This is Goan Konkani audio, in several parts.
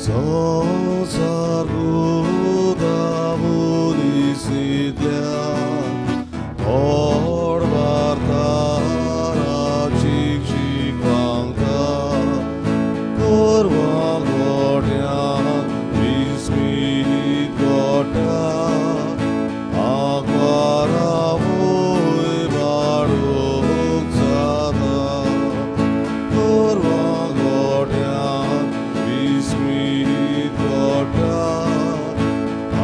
संवसार दिसितल्या थोडवार तारा चिक वांगता गोरवां गोट्यांत विस्मीत गोटा आंकवारा वयर वाडूंक जाता गोरवां गोट्यांत विस्मीत गोटा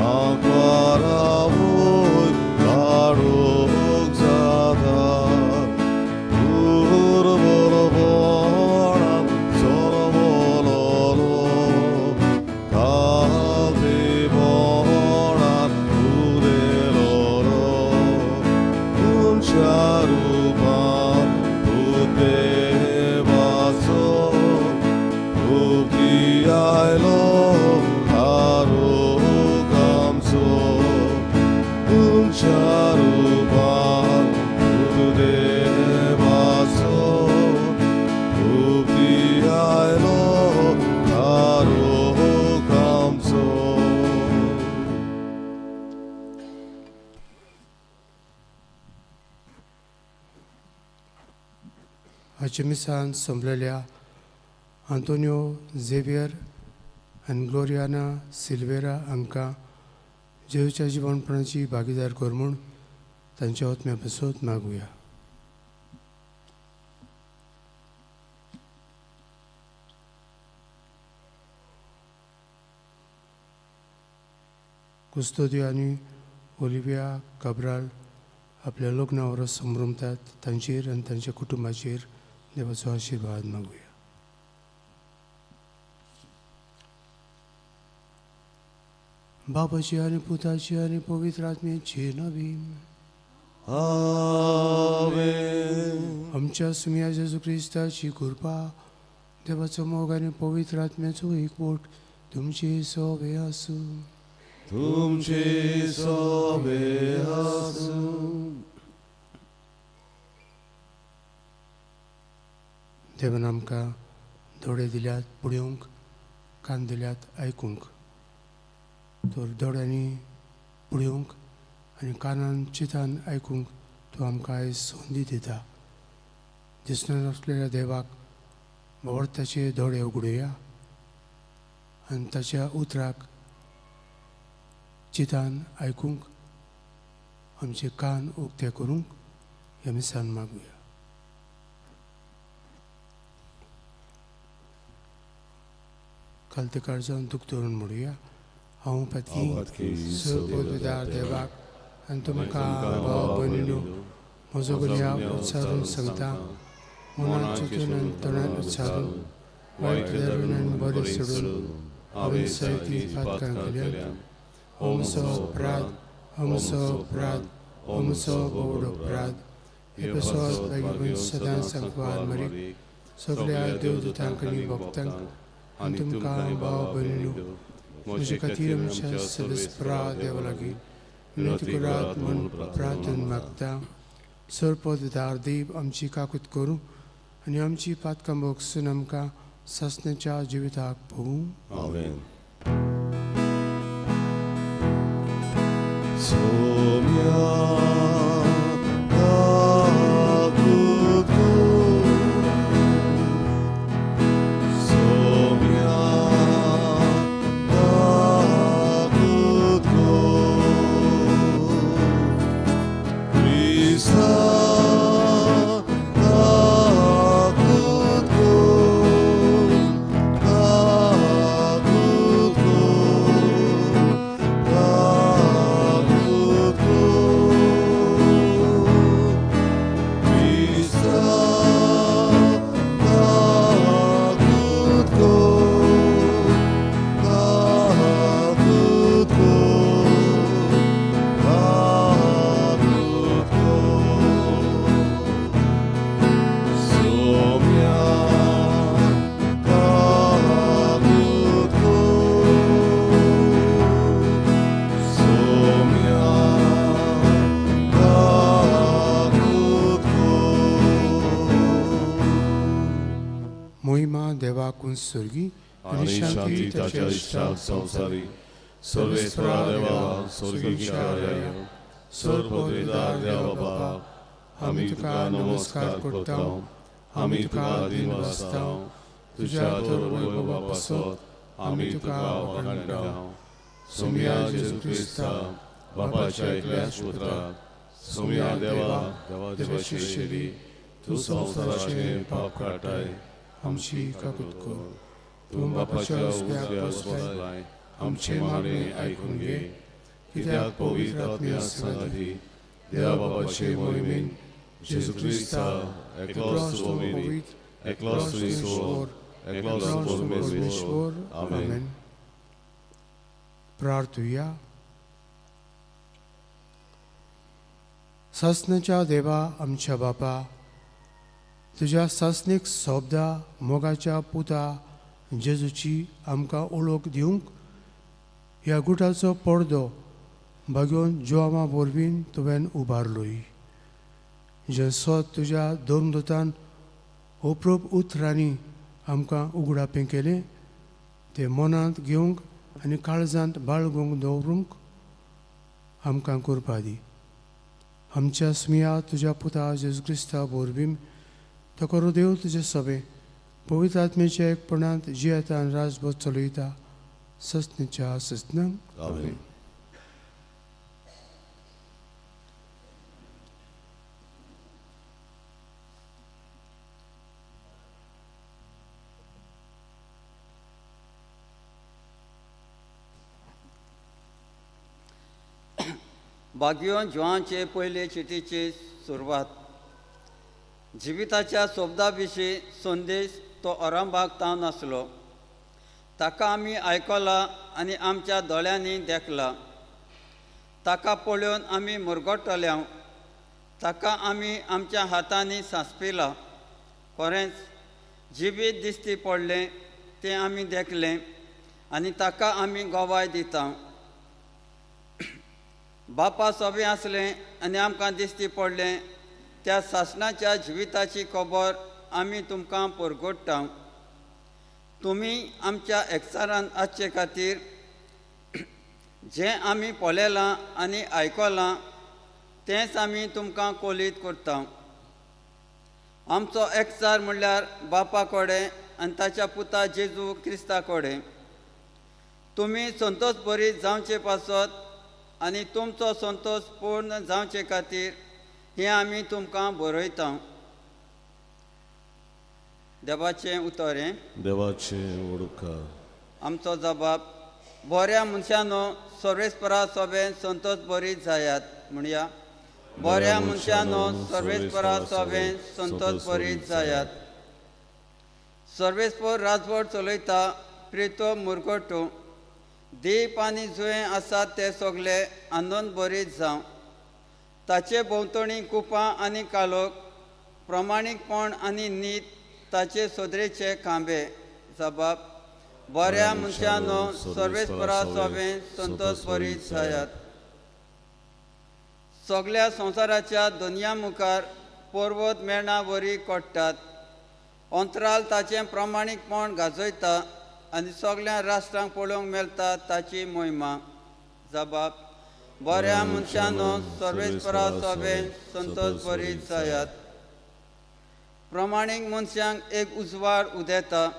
आंकवारा वयर वाडूंक जाता दुर्बलपणान चोरवलोलो कालपेपणान उदेलोलो तुमच्या रुपान पूत देवाचो मुक्ती आयलो थारूंक आमचो तुमच्या रुपान पूत देवाचो मुक्ती आयलो थारूंक आमचो. आजच्या मिसान संपलेल्या आंतोनियो झेवियर आनी ग्लोरियाना सिल्वेरा हांकां जेजूच्या जिवनपणाची भागीदार कर म्हूण तांच्या आत्म्या पासत मागुया. कुस्तोदियो आनी ओलिविया काब्राल आपल्या लग्ना वरस संभ्रमतात, तांचेर आनी तांच्या कुटुंबाचेर देवाचो आशिर्वाद मागुया. बापाची आनी पुताची आनी पवित्र आत्म्याची नवीन. आमेन. आमच्या सुम्या जेजू क्रिस्ताची कृपा, देवाचो मोग आनी पवित्र आत्म्याचो एकवट तुमचे सोबे आसूं. तुमचे सोबे आसूं. देवान आमकां दोळे दिल्यात पळोवंक, कान दिल्यात आयकूंक, तर दोळ्यांनी पळोवंक आनी कानान चितान आयकूंक तो आमकां आयज संदी दिता. दिसनासलेल्या देवाक ताचे दोळे उगडुया आनी ताच्या उतराक चितान आयकूंक आमचे कान उक्ते करूंक ह्या मिसान मागुया. काल ते काळजान दूख दवरून म्हणुया, हांव पातकी सर्वदार देवाक आनी तुमकां भाव भयणीनो म्हजो गुन्यांव उच्चारून सांगता. मनात चिंतून आनी तोंडान उच्चारून, वायट धरून आनी बरें सोडून हांवें जायतीं पातकां केल्यांत. हो म्हजो अपराध, हो म्हजो अपराध, हो म्हजो व्हड अपराध. हे पासत लागीं सदां सांकवार मरीक सगल्या देवदूतांक आनी भक्तांक आनी तुमकां भाव भयणीनो म्हजे खातीर आमच्या सर्वेस्परा देवा लागीं विनंती करात म्हूण प्रार्थन मागता. सर्पदार देव आमची काकूत करूं आनी आमची पातकां भोगसून आमकां सासण्याच्या जिविताक पोवूं. आमेन. सोम्या काकूत कर, सोम्या काकूत कर, क्रिस्ता काकूत कर, काकूत कर, काकूत कर, क्रिस्ता काकूत कर, काकूत कर, काकूत कर. सोम्या काकूत कर, सोम्या काकूत कर. मोहिमा देवाकून स्वर्गी. आनी आनी शांती ताच्या इश्टाक संवसारी सर्वेस्परा देवा स्वर्गीच्या सर्व पदवीदार देवा बाबा आमी तुका नमस्कार करता आमी तुका अधीन आसता तुज्या तर वैभवा पासत आमी तुका वाखाणटा. सोमया जेजू क्रिस्ता बापाच्या एकल्याच पुत्रा सोमया देवा देवाची शेरी तूं संवसाराचें पाप काडटाय आमची काकूत कर. तूं बापाच्या उजव्या बसलाय आमचें मागणें आयकून घे कित्याक पवित्र आत्म्या सांगाती देवा बापाचे मोहिमेन जेजू क्रिस्ता एकलोच तूं पवित्र एकलोच तूं ईश्वर एकलोच तूं परमेश्वर. आमेन. प्रार्थुया. सासणाच्या देवा आमच्या बापा तुज्या सासणीक सोबदा मोगाच्या पुता जेजूची आमकां ओळख दिवंक ह्या गुटाचो पडदो बागोवन जुआमा वरवीं तुवें उबारलोय जें सत तुज्या धर्मदूतान ओप्रोप उतरांनी आमकां उगडापें केलें तें मनांत घेवंक आनी काळजांत बाळगूंक दवरूंक आमकां करपा दी. आमच्या स्मिया तुज्या पुता जेजू क्रिस्ता वरवीं तो करो देव तुजे सभे पवित्र आत्मेच्या एकपणांत जियेता आनी राजभर चलयता ससनेच्या ससनांक. आमेन. बागियोन जुवांचे पयले चिटीची सुरवात. जिविताच्या शब्दा विशीं संदेश तो आरंभाक तावन आसलो ताका आमी आयकला आनी आमच्या दोळ्यांनी देखला. ताका पळोवन आमी मुरगटल्या ताका आमी आमच्या हातांनी सांसपिला. खरेंच जिवीत दिश्टी पडलें तें आमी देखलें आनी ताका आमी गवाय दिता. बापा सोबें आसलें आनी आमकां दिश्टी पडलें त्या सासणाच्या जिविताची खबर आमी तुमकां परगट्टा. तुमी आमच्या एकचारान आसचे खातीर जें आमी पळयलां आनी आयकलां तेंच आमी तुमकां कोलीत करता. आमचो एकचार म्हणल्यार बापा कडेन आनी ताच्या पुता जेजू क्रिस्ता कडेन. तुमी संतोष बरी जावचे पासत आनी तुमचो संतोष पूर्ण जावचे खातीर हें आमी तुमकां बरयता. देवाचें उतर हें देवाचें उडका. आमचो जबाब बऱ्या मनशानो सर्वेस्परा सोबें संतोष बरी जायात म्हणया. बऱ्या मनशानो सर्वेस्परा सोबें संतोष बरी जायात. सर्वेस्पर राजवट चलयता प्रितो मुरगटो दीप आनी जुंये आसात ते सगळे आनंद बरीत जावं. ताचे भोंवतणी कुपां आनी कालोक प्रमाणीकपण आनी नीत ताचे सदरेचे खांबे. जबाब बऱ्या मनशानो सर्वेस्परा सोबें संतोष बरीत जायात. सगळ्या संवसाराच्या दुनिया मुखार पर्वत मेणा वरी कोट्टात. अंतराल ताचें प्रमाणीकपण गाजयता आनी सगळ्या राष्ट्रांक पळोवंक मेळटा ताची मोहिमा. जबाब बऱ्या मनशानो सर्वेस्परा सोबें संतोष बरीत जायात. प्रमाणीक मनशांक एक उजवाड उदेता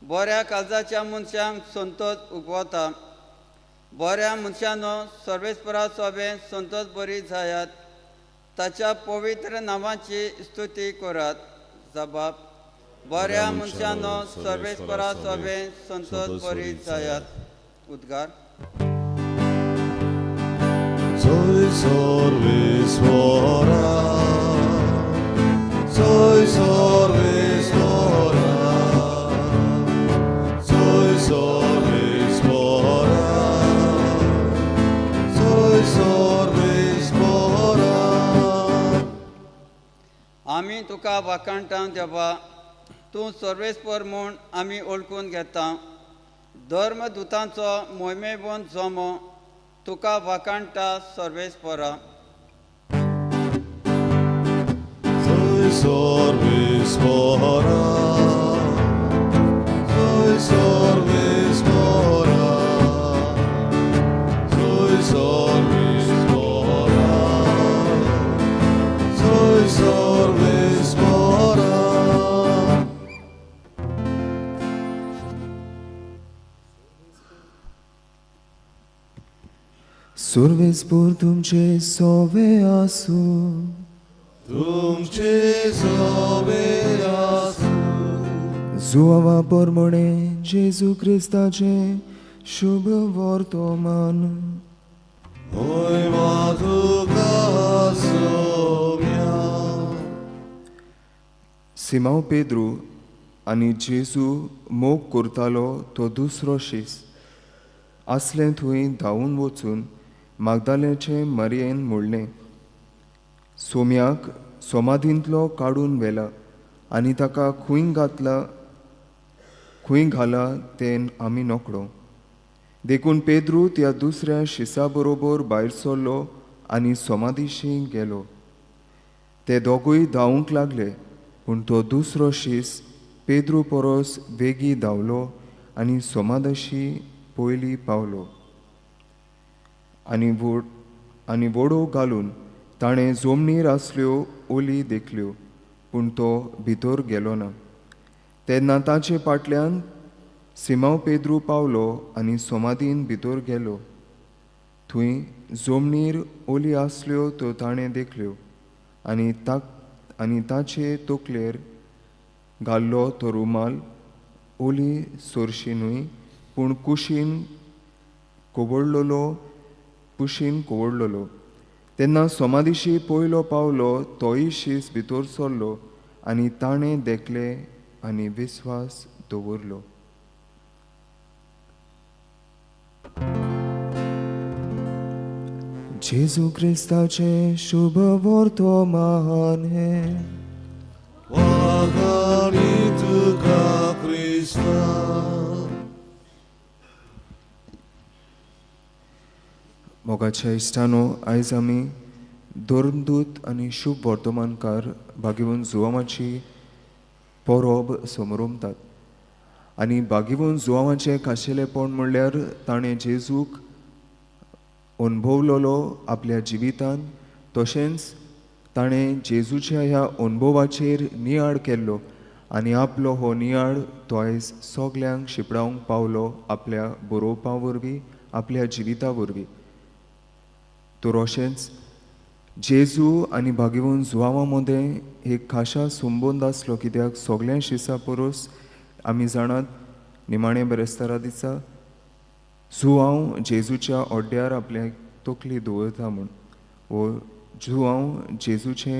बऱ्या काळजाच्या मनशांक संतोष उगवता. बऱ्या मनशानो सर्वेस्परा सोबें संतोष बरी जायात. ताच्या पवित्र नांवाची स्तुती करात. जबाब बऱ्या मनशानो सर्वेस्परा सोबें संतोष बरी जायात. उद्गार Soy सर्वेस्परा soy सर्वेस्परा soy सर्वेस्परा soy सर्वेस्परा. आमी तुका वाखाणटा देवा तूं सर्वेस्पर म्हूण आमी वळखून घेता. धर्मदुतांचो मोहिमेबंद जमो तुका वाखाणटा सर्वेस्परा. Soy सर्वेस्परा soy सर्वेस्परा. सर्वेस्पोर तुमचे सोवे आसूं. तुमचे सोबे आसूं. जुआवा परमणे जेजू क्रिस्ताचे शुभ वर्तमान. मोहिमा तुका सोम्या. सिमांव पेद्रू आनी जेजू मोग करतालो तो दुसरो शीस आसलें थंय धांवून वचून मागदाल्याचे मरयेन म्हणलें, सोम्याक सोमाधींतलो काडून व्हेला आनी ताका खूंय घातला खूंय घाला तें आमी नकळो. देखून पेद्रू त्या दुसऱ्या शिसा बरोबर भायर सरलो आनी सोमादिशी गेलो. ते दोगूय धांवूंक लागले, पूण तो दुसरो शीस पेद्रू परस वेगीं धांवलो आनी सोमादशी पयलीं पावलो आनी वडो घालून ताणें जमनीर आसल्यो ओली देखल्यो, पूण तो भितर गेलो ना. तेन्ना ताचे फाटल्यान सिमांव पेद्रू पावलो आनी सोमादीन भितर गेलो. थंय जमनीर ओली आसल्यो त्यो ताणें देखल्यो आनी ताचे तकलेर घाल्लो तो रुमाल ओली सोरशी न्हय, पूण कुशीन कोवडलोलो. तेन्ना सोमादिशी पयलो पावलो तोय शीस भितर सरलो आनी ताणें देखलें आनी विस्वास दवरलो. जेजू क्रिस्ताचें शुभ वर्तमान हें. वागाणी तुका क्रिस्ता. मोगाच्या इश्टानो, आयज आमी धर्मदूत आनी शुभ वर्तमानकार भागीवन जुवामाची परब समरोमतात. आनी भागीवन जुवामाचें खाशेलेपण म्हणल्यार ताणें जेजूक अणभवलोलो आपल्या जिवितान, तशेंच ताणें जेजूच्या ह्या अणभवाचेर नियाळ केल्लो आनी आपलो हो नियाळ तो आयज सगल्यांक शिंपडावंक पावलो आपल्या बरोवपा वरवीं, आपल्या जिविता वरवीं. तर अशेंच जेजू आनी भागीवन जुवांवा मदें एक खाशा संबंद आसलो, कित्याक सगळ्या शिसा परस आमी जाणात निमाणे बिरेस्तारा दिसा जुवांव जेजूच्या ओड्ड्यार आपल्या तकली दवरता म्हूण, वो जुवांव जेजूचे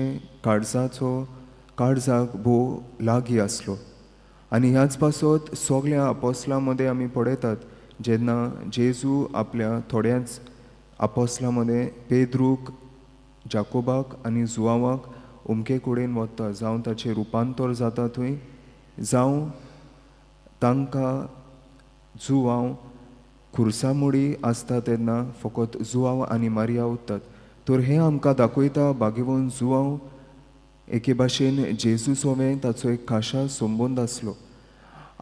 काळजाक भोव लागीं आसलो. आनी ह्याच पासत सगळ्या आपोसलां मदें आमी पळयतात जेन्ना जेजू आपल्या थोड्याच आपोसलां मदें पेद्रूक, जाकोबाक आनी जुवांवाक उमके कडेन वता, जावं ताचें रुपांतर जाता थंय, जावं तांकां जुवांव खुर्सामुडी आसता तेन्ना फकत जुवांव आनी मारिया उरतात. तर हें आमकां दाखयता भागीवन जुवांव एके भाशेन जेजू सोवें ताचो एक खाशा संबंद आसलो.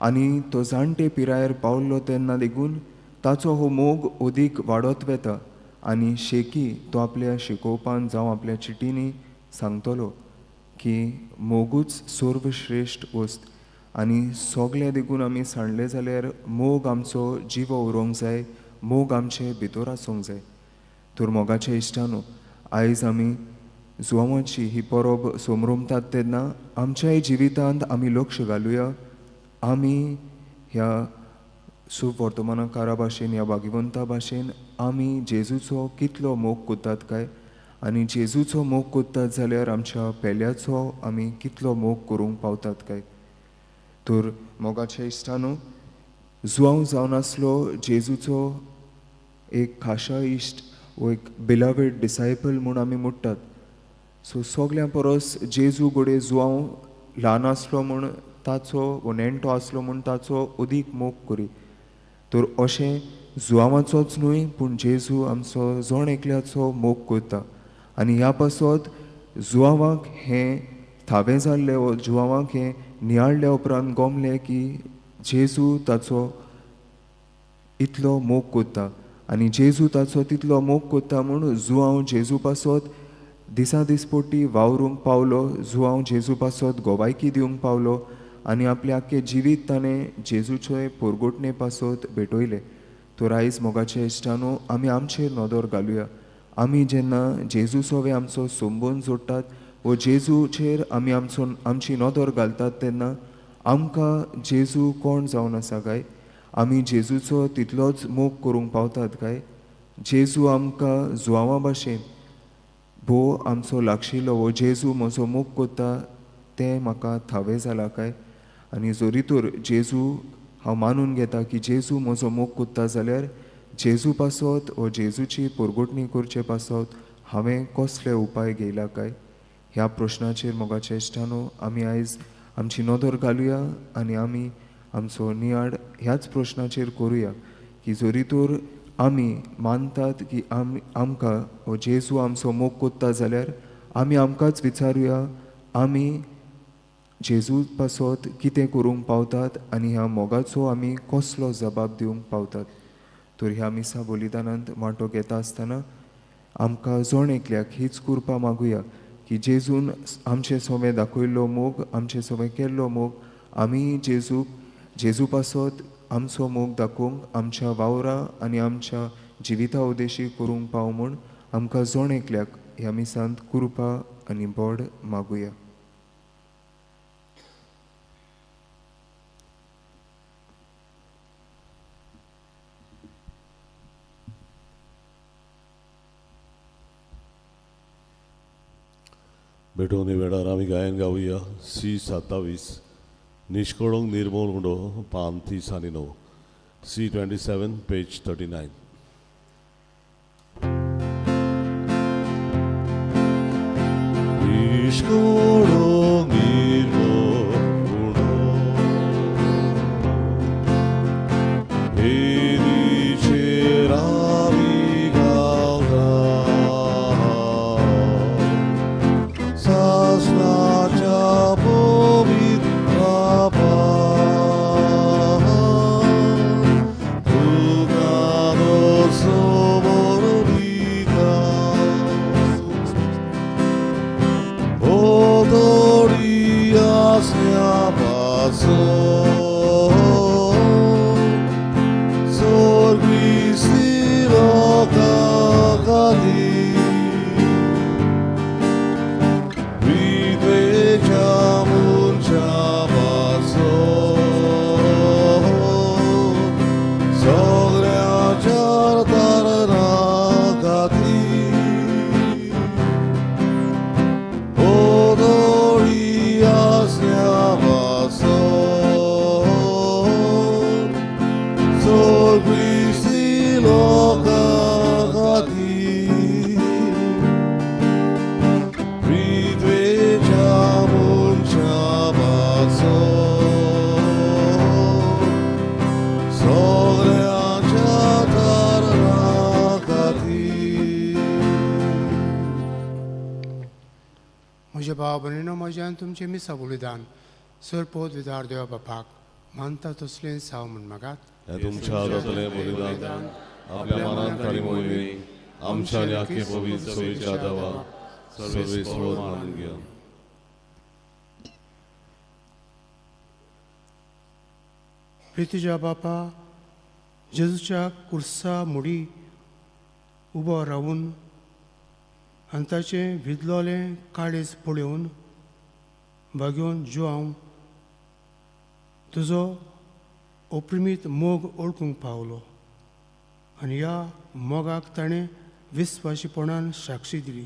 आनी तो जाणटे पिरायेर पावल्लो तेन्ना देखून ताचो हो मोग अदीक वाडत वता आनी शेकी तो आपल्या शिकोवपान जावं आपल्या चिटींनी सांगतलो की मोगूच सर्वश्रेश्ठ वस्त. आनी सगळें देखून आमी सांडलें जाल्यार मोग आमचो जिवो उरोंक जाय, मोग आमचे भितर आसूंक जाय. तर मोगाच्या इश्टानो, आयज आमी जुवांवाची ही परब समरोमतात तेन्ना आमच्याय जिवितांत आमी लक्ष घालुया. आमी ह्या सुवर्तमानकारा भाशेन, ह्या भागीवंता भाशेन आमी जेजूचो कितलो मोग करतात काय, आनी जेजूचो मोग करतात जाल्यार आमच्या पेल्याचो आमी कितलो मोग करूंक पावतात काय. तर मोगाच्या इश्टानो, जुवांव जावन आसलो जेजूचो एक खाशा इश्ट वो एक बिलावेड डिसायपल म्हूण आमी म्हणटात. सो सगल्यां परस जेजू घडये जुवांव ल्हान आसलो म्हूण ताचो वो नेणटो आसलो म्हूण ताचो अदीक मोग करी. तर अशें जुवांवाचोच न्हय, पूण जेजू आमचो जण एकल्याचो मोग करता. आनी ह्या पासत जुवांवाक हें थावें जाल्लें वो जुवांवाक हें नियाळ्ळ्या उपरांत गोमलें की जेजू ताचो इतलो मोग करता आनी जेजू ताचो तितलो मोग करता म्हूण जुवांव जेजू पासत दिसा दिसपोटी वावरूंक पावलो, जुवांव जेजू पासत गोवायकी दिवंक पावलो आनी आपलें आख्खें जिवीत ताणें जेजूचे पोरगोटणे पासत भेटयलें. तर आयज मोगाचे इश्टानो आमी आमचेर नदर घालुया. आमी जेन्ना जेजू सोवे आमचो संबंद जोडटात वो जेजूचेर आमी आमचो आमची नदर घालतात तेन्ना आमकां जेजू कोण जावन आसा काय? आमी जेजूचो तितलोच मोग करूंक पावतात काय? जेजू आमकां जुवांवा भाशेन भोव आमचो लागशिल्लो वो जेजू म्हजो मोग करता तें म्हाका थावें जालां काय? आनी जरी तर जेजू हांव मानून घेता की जेजू म्हजो मोग करता जाल्यार जेजू पासत वो जेजूची परगटणी करचे पासत हांवें कसले उपाय घेयला काय? ह्या प्रश्नाचेर मोगाच्या इश्टानो आमी आयज आमची नदर घालुया आनी आमी आमचो नियाळ ह्याच प्रश्नाचेर करुया की जरी तर आमी मानतात की आमी आमकां हो जेजू आमचो मोग करता जाल्यार आमी आमकांच विचारुया आमी जेजू पासत कितें करूंक पावतात आनी ह्या मोगाचो आमी कसलो जबाब दिवंक पावतात. तर ह्या मिसा बलिदानांत वांटो घेता आसतना आमकां जण एकल्याक हीच कृपा मागुया की जेजून आमचे सोमें दाखयल्लो मोग, आमचे सोमें केल्लो मोग आमी जेजूक जेजू पासत आमचो मोग दाखोवंक आमच्या वावरा आनी आमच्या जिविता उद्देशी करूंक पाव म्हूण आमकां जण एकल्याक ह्या मिसांत कृपा आनी बोड मागुया. भेटोवन वेळार आमी गायन गावया सी 27 निष्कळंक निर्मोल उंडो पान 30 आनी 9 सी 27 पेज 39. निष्कळंक निर्मोल उंडो वेदीचेर आमी गावता सासणाच्या पवित्र पान तुका समोर दिता भोंवतणी आसल्या पासून स्वर्गीस्ती लोकां खातीर विधवेच्या मनशा पासून सगळ्याच्या तारणा खातीर भोंवतणी आसल्या पासून स्वर्गीस्ती लोकां खातीर विधवेच्या मनशा पासून सगळ्याच्या तारणा खातीर. म्हज्या भाव भयणीनो म्हज्यान तुमचें मिसा बलिदान सर पोत विदार देवा बापाक मानता तसलें साव म्हूण मागात. हें तुमच्या जातलें बलिदान आपल्या मनात आनी मोहिनी आमच्या आनी आख्खे पवित्र सवेच्या देवा सर्वेस्वर मानून घेया. प्रितीच्या बापा जेजूच्या कुर्सा मुडी उबो रावून आनी ताचें भिजलोलें काळीज पळोवन बागेवन जुआंव तुजो opriमीत मोग ओळखूंक पावलो आनी ह्या मोगाक ताणें विस्वाशीपणान साक्षी दिली.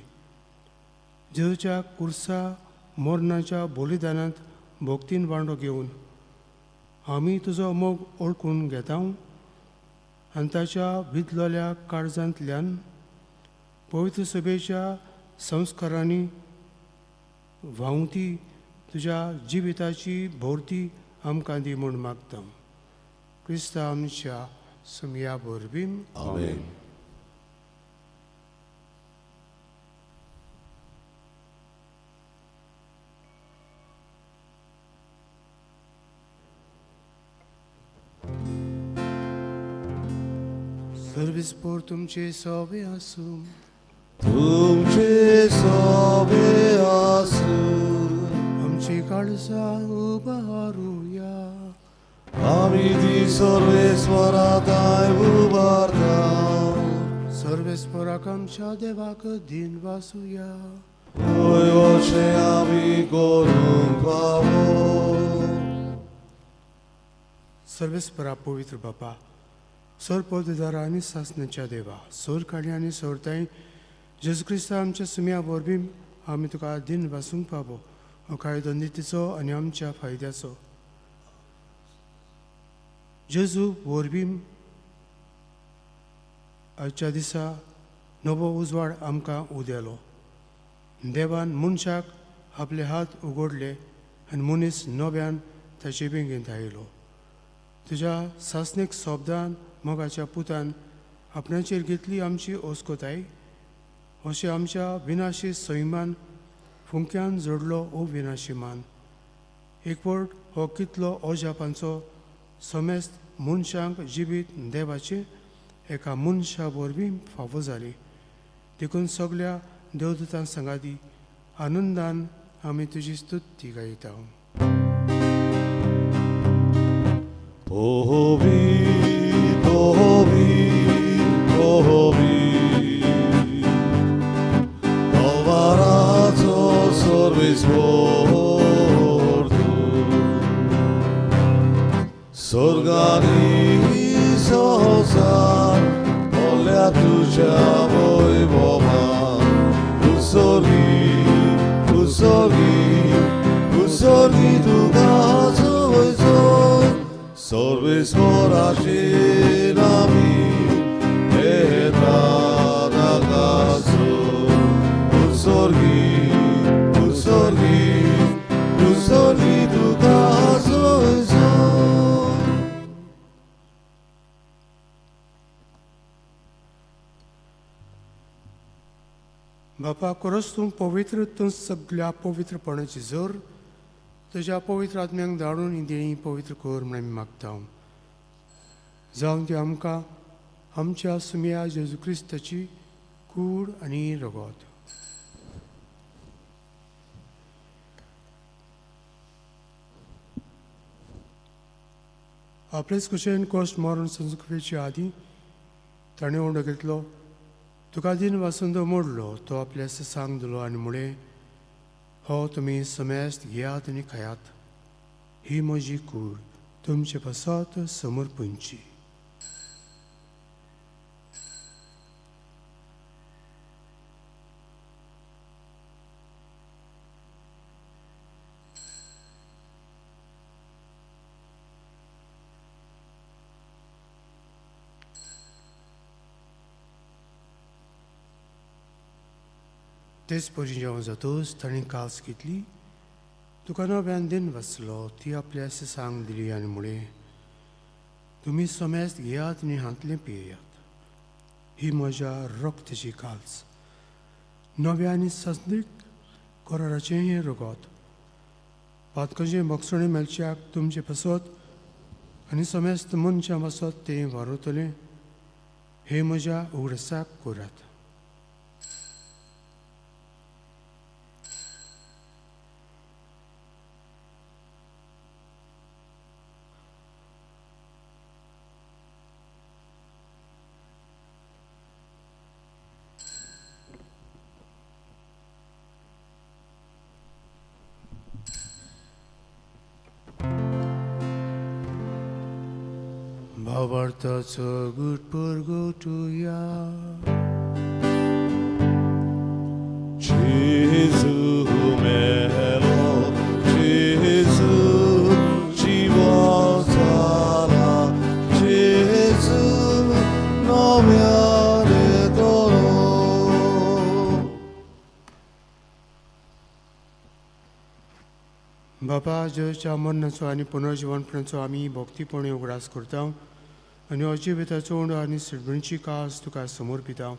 जेजूच्या कुर्सा मरणाच्या बलिदानांत भक्तीन वांटो घेवन आमी तुजो मोग ओळखून घेता आनी ताच्या भिजलोल्या काळजांतल्यान पवित्र सभेच्या संस्कारांनी व्हांवती तुज्या जिविताची भोवती आमकां दी म्हूण मागता. क्रिस्ता आमच्या सुमया वरवीं. आमेन. सर्वीस पोर तुमचे सोबे आसूं. तुमचे सोबे आसूं. आमची काळजां उबारुया. आमी ती सर्वेस्वरा ताय उबारता. सर्वेस्पराक आमच्या देवाक दिन वासुया. होय अशें आमी करूंक फावो. सर्वेस्परा पवित्र बापा, सोर पवित्र आनी सासण्याच्या देवा, सोर काडी आनी सोरताय जेजू क्रिस्ता आमच्या सुम्या वरवीं आमी तुका दिन वासूंक पावो. हो कायदो नितीचो आनी आमच्या फायद्याचो. जेजू वरवीं आयच्या दिसा नवो उजवाड आमकां उदेलो. देवान मनशाक आपले हात उगडले आनी मनीस नव्यान ताचे बेंगेंत आयलो. तुज्या सासणीक सोबदान मोगाच्या पुतान आपणाचेर घेतली आमची ओस्कोताय, अशें आमच्या विनाशी सैमान फुंक्यान जोडलो ओ विनाशी मान. एकवट हो कितलो अजापांचो समेस्त मनशांक जिवीत देवाचें एका मनशा वरवीं फावो जाली. देखून सगल्या देवदूतां सांगाती आनंदान आमी तुजी स्तुती गायता. Povi, Kalvaraचो सर्वेस्पर तूं, स्वर्गानी संवसार भरल्या तुज्या वैभवान. तूं सर्गी, तूं सर्गी, तूं सर्गी तुका जय जय. सर्वेस्पराचेर आमी येता आकाशांत. तूं सर्गी, तूं सर्गी, तूं सर्गी तुका जय जय. बापा, खरोच तूं पवित्र, तूं सगल्या पवित्रपणाची जोर. तुज्या पवित्र आत्म्यांक धाडून ही देणी पवित्र कर म्हूण आमी मागता. जावन ती आमकां आमच्या सुम्या जेजू क्रिस्ताची कूड आनी रगत. आपलेच कुशेन कश्ट मरण संस्कृतीचे आदीं ताणें उंडो घेतलो, तुका दिन वासून तो मोडलो, तो आपल्या सांग दिलो आनी मुळें, हो तुमी समेस्त घेयात आनी खायात, ही म्हजी कूड तुमचे पासत समर्पणची. तेच परी जेवण जातूच ताणें कास घेतली, तुका नव्यान दिन वाचलो, ती आपल्या सांग दिली आनी मुळें, तुमी समेस्त घेयात आनी हांतलें पियेयात, ही म्हज्या रक्ताची काल्स, नव्या आनी सजनीक कराराचें हें रगत. पातकाचें भोगसणें मेळच्याक तुमचें पासत आनी समेस्त मनशां पासत तें वारवतलें, हे म्हज्या उगडासाक करात. भावार्थाचो गुट परगटुया. जेजू मेलो, जेजू जिवो जाला, जेजू नव्यान येतलो. बापा, जेजूच्या मरणाचो आनी पुनर्जिवनपणाचो आमी भक्तीपणे उगडास करता आनी अजिविताचो उंडो आनी सिडबणची कास तुका समर्पिता.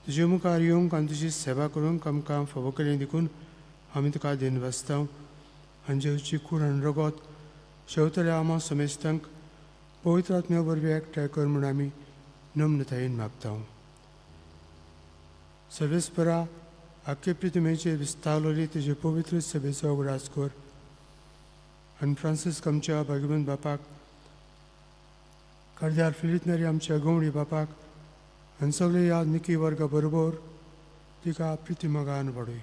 तुजे मुखार येवंक आनी तुजी सेवा करूंक आमकां फावो केलें देखून आमी तुका दिन वाचता. आनी जेजूची कूड आनी रगत शेवतल्या आमा समेस्तांक पवित्र आत्म्या वरवीं एकठांय कर म्हूण आमी नम्रतायेन मागता. सर्वेस्परा, आख्खे प्रितमेचेर विस्तारलोली तुजे पवित्र सेवेचो उगडास कर आनी फ्रांसीस्क आमच्या भाग्यवंत बापाक, कार्द्यार फिलितनरी आमच्या गवणी बापाक आनी सगळे ह्या निकी वर्गा बरोबर तिका प्रितीमोगान वाडय.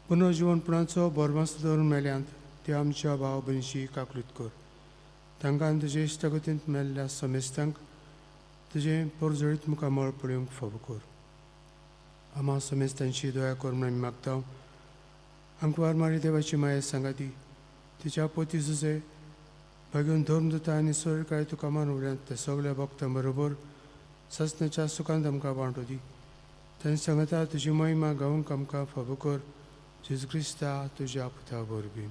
पुनर्जिवनपणाचो भरमास दवरून मेल्यांत ते आमच्या भाव भयणीची काकलूत कर. तांकां तुजे इश्टागतींत मेल्ल्या समेस्तांक तुजें परजळीत मुखामळ पळोवंक फावो कर. आमा समेस्तांची दया कर म्हूण आमी मागता. आमकां मारी देवाची माया सांगाती तिच्या पोती जुजे भाग्योन धर्म दिता आनी सोरकाय तुका मानवल्यांत ते सगल्या भक्तां बरोबर ससनाच्या सुखांत आमकां वांटो दी. तांणी सांगता तुजी महिमा गावंक आमकां फावो कर. जेजू क्रिस्ता तुज्या पुता वरवीं.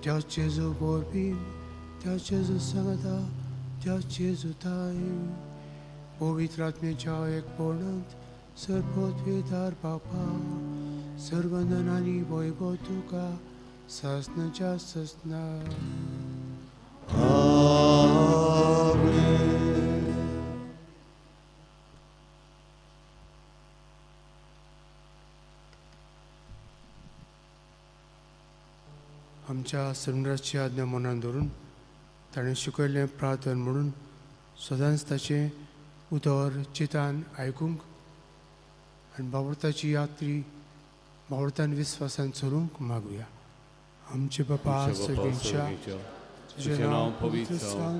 त्या जेजू वरवीं, त्या जेजू सांगता, त्या जेजू ताई पवित्र आत्म्याच्या एकपणांत सर्वोत्वेदार बापा सर्वंदन आनी वैभव तुका सासनाच्या ससना. आमच्या सम्राटची आज्ञा मनान धरून ताणें शिकयल्लें प्रार्थन म्हणून सदांच ताचें उतर चितान आयकूंक आनी बावडताची यात्री बावडतान विस्वासान चलूंक मागुया. आमचे बापा सगळींच्या तुजें नांव पवित्र जावं,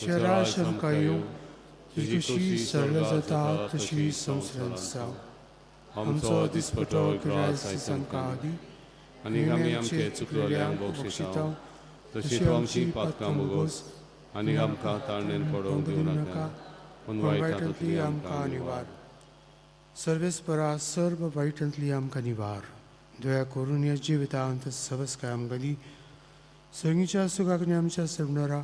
तुजें राज आमकां येवं, तुजी खुशी सरळ जाता तशी संवसारांत जावं. आमचो दिसपटो ग्रास आमकां दी आनी आमी आमचे चुकलेल्यांक बक्षिता तशी तूं आमची पातकां भोगोस आनी आमकां ताळणेन पडोवंक दिवं नाका, पूण वायटांतली आमकां निवार. सर्वेस्परा सर्व वायटांतली आमकां निवार. दया करून ह्या जिवितांत सवस्काय आमकां दी. सगळींच्या सुखाक आनी आमच्या सर्वणारा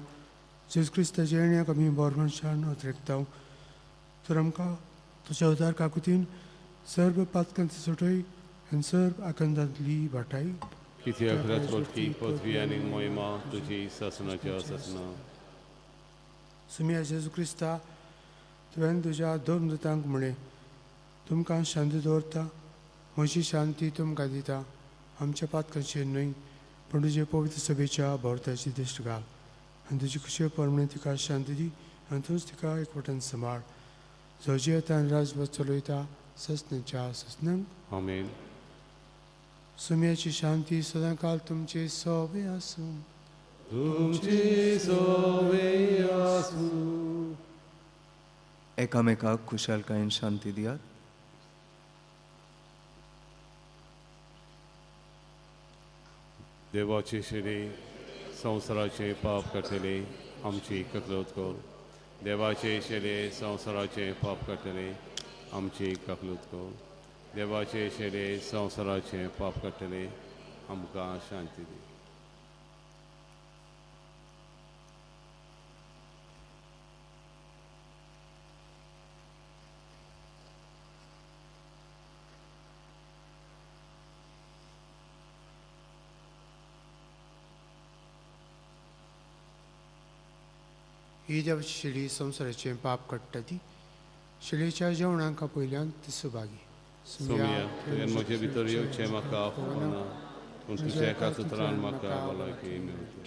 जेजू क्रिस्ताच्या येण्याक आमी बरमनशान अत्रेकता. तर आमकां तुज्या उदार काकुतीन सर्व पातकांची सुटय आनी सर्व आकांतांतली वाटाय. कित्याक राजवटकी पदवी आनी महिमा तुजी सासणाच्या सासणा. सुमिया जेजू क्रिस्ता तुवें तुज्या दोन दुतांक म्हळें, तुमकां शांती दवरता, म्हजी शांती तुमकां दिता. आमच्या पातकांचेर न्हय पूण तुजे पवित्र सभेच्या भोंवताची दिश्ट घाल आनी तुजी खुशे प्रमाणे तिका शांती दी आनी तूंच तिका एकवटान सांबाळ. जो जियेता आनी राजवट चलयता ससनाच्या ससनांक. आमेन. सुम्याची शांती सदांकाल तुमचे सोबे आसूं. तुमचे सोबे आसूं. एकामेकाक खुशालकायेन शांती दियात. देवाचे शिरे संवसाराचे पाप काडटले आमची ककलत कर. देवाचे शिरे संवसाराचे पाप काडटले आमची ककलत कर. देवाचे शिरे संवसाराचे पाप काडटले आमकां शांती दी. ही देवाची शिडी संवसाराचें पाप काडटा ती शिडयेच्या जेवणांक पयल्यान ती सुभागी. सोम्या, तुवें म्हजे भितर येवचें म्हाका फावना, पूण तुज्या एका उतरान म्हाका भलायकी मेळटली.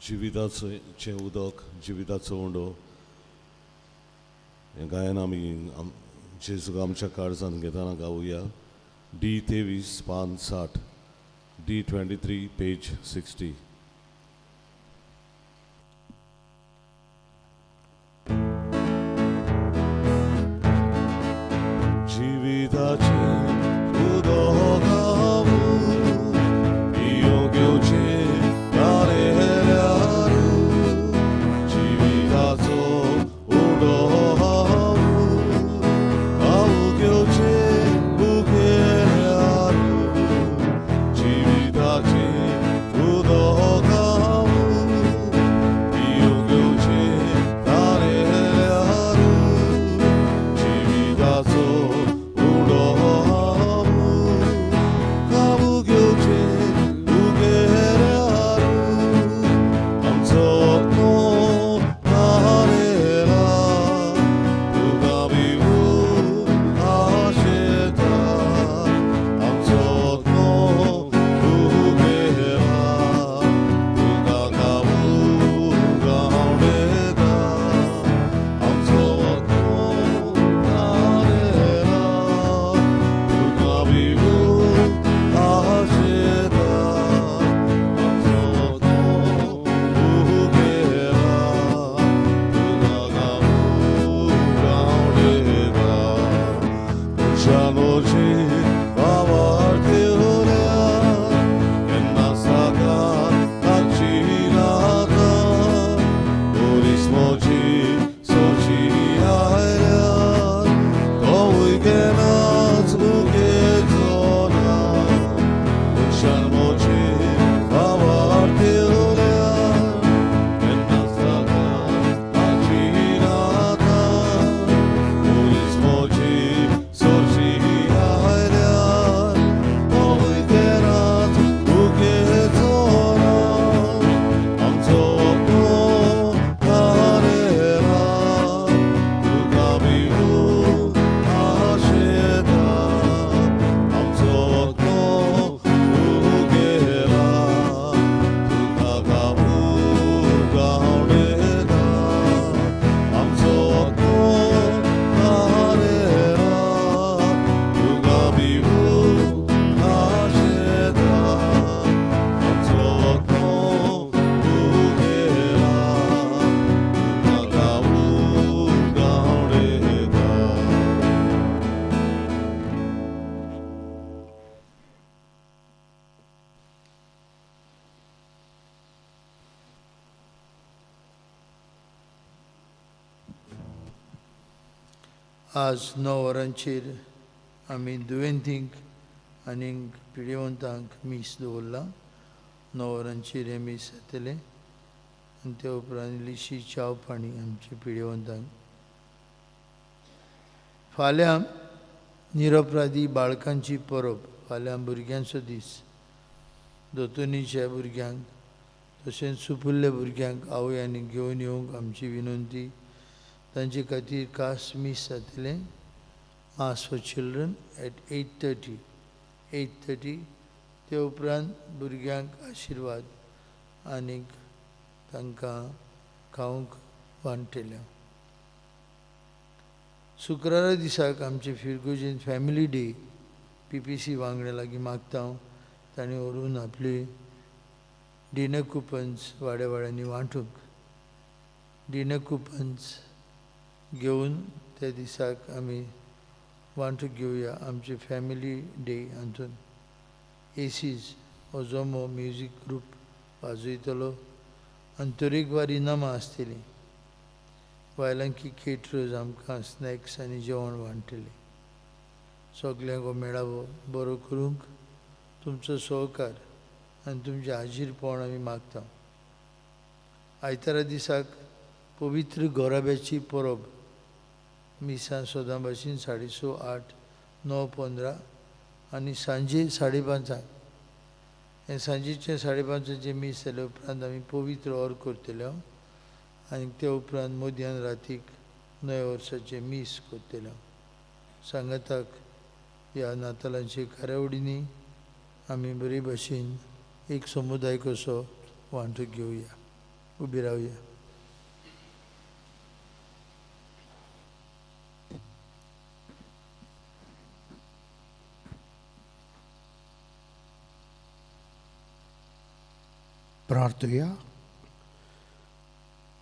जिविताचें उदक, जिविताचो उंडो हें गायन आमी जेजूक आमच्या काळजान घेतना गावया. डी 23 पान 60, डी 23 पेज 60. जिविताचें उदक पिवंक घेवचें जिविताचो उंडो खावंक घेवचें उखेल्यार जिविताचें उदक. आज 9 वरांचेर आमी दुयेंतींक आनी पिडेवंतांक मीस दवरलां. 9 वरांचेर हें मीस जातलें आनी त्या उपरांत इल्लीशी च्याव पाणी आमच्या पिडेवंतांक. फाल्यां निरपराधी बाळकांची परब. फाल्यां भुरग्यांचो दीस. दोतोनीच्या भुरग्यांक तशेंच सुपुल्ल्या भुरग्यांक आवयांनी घेवन येवंक आमची विनंती. तांचे खातीर खास मीस जातलें. Mass for children at 8:30. 8:30. ते उपरांत भुरग्यांक आशिर्वाद आनीक तांकां खावंक वांट्टले. शुक्रारा दिसाक आमचे फिरगोजीन फॅमिली डे PPC वांगड्या लागीं मागता हांव तांणी व्हरून आपली डिनर कुपन्स वाड्या वाड्यांनी वांटूंक. डिनर कुपन्स घेवन त्या दिसाक आमी वांटूंक घेवया आमचे फॅमिली डे. हातून एसीज हो जमो म्युजीक ग्रूप वाजयतलो आनी तरेकवार इनामां आसतलीं. बायलांकी केटरर्स आमकां स्नॅक्स आनी जेवण वांट्टले. सगल्यांक हो मेळावो बरो करूंक तुमचो सहकार आनी तुमचें हाजीरपण आमी मागता. आयतारा दिसाक पवित्र गोराब्याची परब. मिसां सदां भाशेन 6:30, 8, 9, 15 आनी सांजे 5:30. हें सांजेचें 5:30 मीस जाल्या उपरांत आमी पवित्र ऑर करतले आनी त्या उपरांत मध्यान रातीक नव्या वर्साचें मीस करतले. सांगाताक ह्या नातालांचे कार्यावळींनी आमी बरे भाशेन एक समुदाय कसो वांटून घेवया. उबी रावया. प्रार्थुया.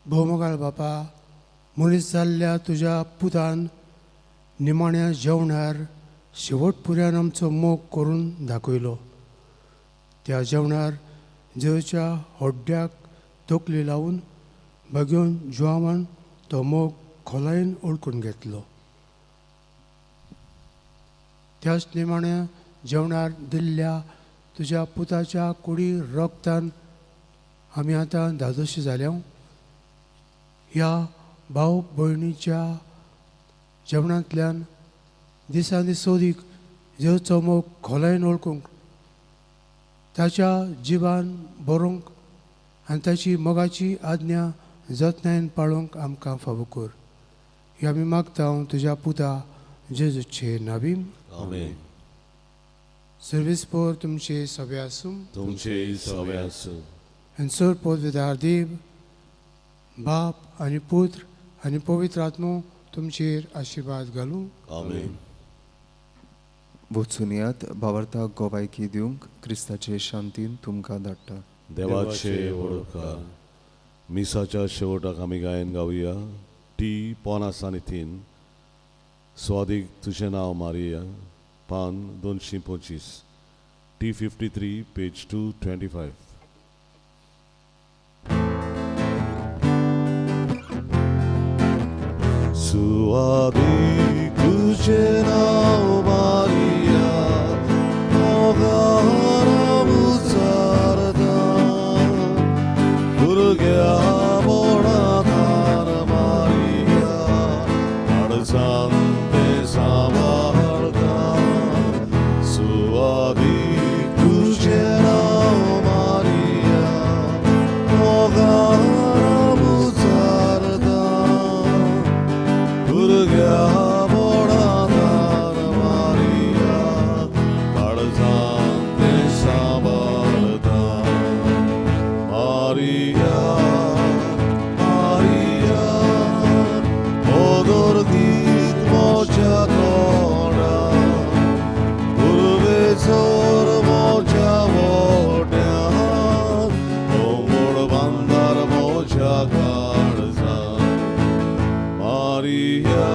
भोवमोगाळ बापा, मनीस जाल्ल्या तुज्या पुतान निमाण्या जेवणार शेवट पुऱ्यान आमचो मोग करून दाखयलो. त्या जेवणार जेवच्या हड्ड्याक तकली लावन बगेवन जुवामान तो मोग खोलायेन ओळखून घेतलो. त्याच निमाण्या जेवणार दिल्ल्या तुज्या पुताच्या कुडी रक्तान आमी आतां धादोशी जाल्या. ह्या भाव भयणीच्या जेवणांतल्यान दिसांनी सोदीक जेवचो मोग खोलायेन वळखूंक, ताच्या जिवान बरोवंक आनी ताची मोगाची आज्ञा जतनायेन पाळोवंक आमकां फावो कर. ही आमी मागता हांव तुज्या पुता जेजूचे नावीम. आमेन. सर्वीस पोर तुमचे सगळे आसूं. तुमचे सगळे आसूं. आनी सर पोर देव बाप आनी पुत्र आनी पवित्र आत्मो तुमचेर आशिर्वाद घालूं. आमेन. वचून यात भावार्थाक गोवायकी दिवंक क्रिस्ताचे शांतीन तुमकां धाडटा. देवाचे वडकार. मिसाच्या शेवटाक आमी गायन गावया. टी 2:55. स्वादीक तुजें नांव मारिया. पान 225. T 53 page 225. सुवादीक तुजें नांव मारिया, मोगान उचारता. भुरग्या बोणातार मारिया, अडचण तें सांबाळता. सुवादीक तुजें नांव मारिया, मोगान उचारता. भुरग्या बोणातार मारिया, अडचण तें सांबाळता. मारिया मारिया, मधुर गीत म्हज्या तोंडार, पुर्वेचोर म्हज्या वोट्यार, कोमोड बांदार म्हज्या काळजार. मारिया